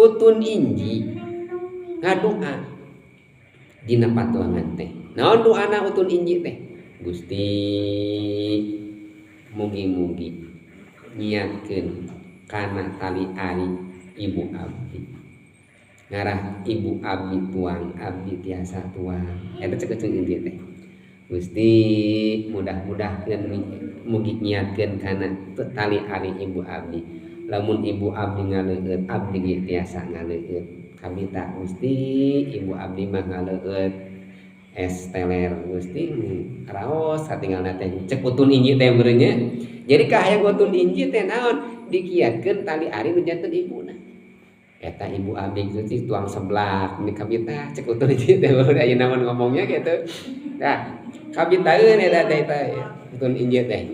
Utun inji ngadoa dina patuangan teh. Naon doana utun inji teh? Gusti, mugi-mugi nyiatkeun kana tali ari ibu abdi, ngarah ibu abdi tuang, abdi tiasa tuang. Eta cek utun inji teh. Gusti, mudah-mudahkeun, mugi nyiatkeun kana tali ari ibu abdi. Lamun ibu abdi ngaleueut, abdi ge tiasa ngaleueut. Kabita Gusti, ibu abdi mah ngaleueut es teler, Gusti, raos satinggalna teh, cek utun inji teh meureun nya. Jadi kahayang utun inji teh naon? Dikiatkeun tali ari nu janten ibuna. Eta ibu abdi Gusti tuang seblak ni kabita, cek utun inji teh ayeuna mah ngomongnya gitu. Nah, kabitaeun eta teh, eta utun inji teh.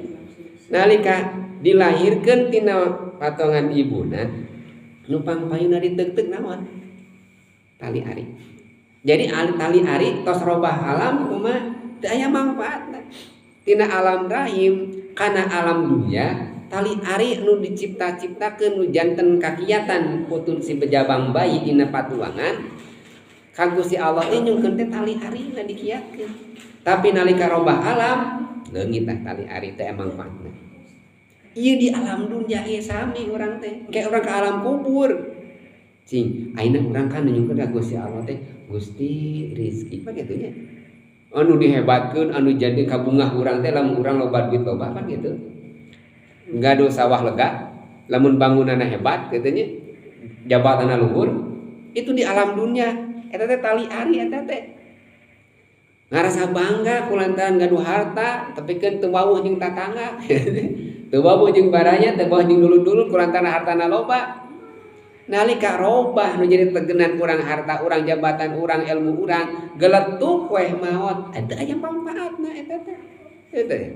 Nalika dilahirkeun tina patongan ibuna, nu pangpayuna diteuk-teuk naon? Tali ari. Jadi tali ari tos robah alam kumaha? Teu aya mangfaatna. Tina alam rahim kana alam dunya, tali ari nu dicipta-ciptakeun nu janten kakiatan putun si bejabang bayi dina patuangan ka Gusti Allah teh nyungkeun teh tali arina dikiatkeun. Tapi nalika robah alam leungit tah tali ari teh mangfaatna. Ieu di alam dunya ieu sami urang teh, kayak urang ke alam kubur. Cing, ayeuna urang kan nyungkeun ka Gusti Allah teh, Gusti rizki pan kitu nya. Anu dihebatkeun, anu jadi kabungah urang teh lamun urang loba duit loba kan gitu. Gaduh sawah lega, lamun bangunanna hebat kitu nya, jabatanna luhur, itu di alam dunia eta teh tali ari eta teh. Ngarasa bangga kulantaran gaduh harta, tapi kan teu wawuh jeung tatangga. Teu wawuh jeung baraya, teu wawuh jeung dulur-dulur kulantaran hartana loba. Nalika robah nu jadi tegenan urang harta urang, jabatan urang, ilmu urang, geletuk weh maot, eta aya manfaatna eta teh. Eta teh.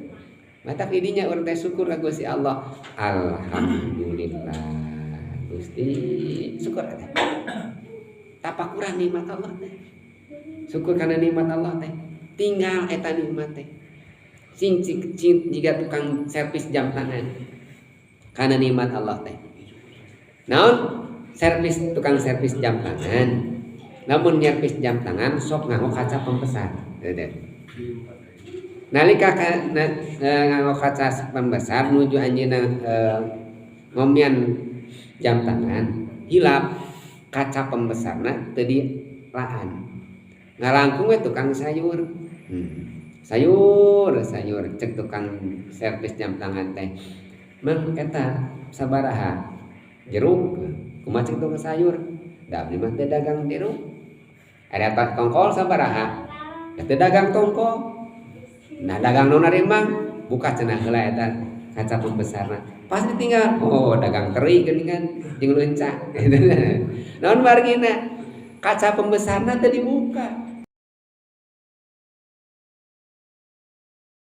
Matak di dinya urang teh syukur ka Gusti Allah. Alhamdulillah. Gusti, syukur teh. Tapakuran nikmat Allah teh. Syukur kana nikmat Allah teh. Tinggal eta nikmat teh. Sing cing, cing jiga tukang servis jam tangan. Kana nikmat Allah teh. Naon? Servis, tukang servis jam tangan. Namun nyervis jam tangan sok nganggo kaca pembesar. Nalika nganggo kaca pembesar nuju anjeunna ngomian jam tangan, hilap kaca pembesarna teu dilaan. Ngalangkung we tukang sayur. Sayur, sayur cek tukang servis jam tangan teh. Mang, eta sabaraha? Jeruk. Kumaha cek tukang sayur? Da abdi mah teu dagang jeruk. Ada tongkol sabaraha? Da teu dagang tongkol. Nah, dagang naon ari Mang? Buka cenah heula eta kaca pembesarna. Pas ditinggal, oh dagang teri geuningan jeung leunca. Naon margina? Kaca pembesarna teu dibuka.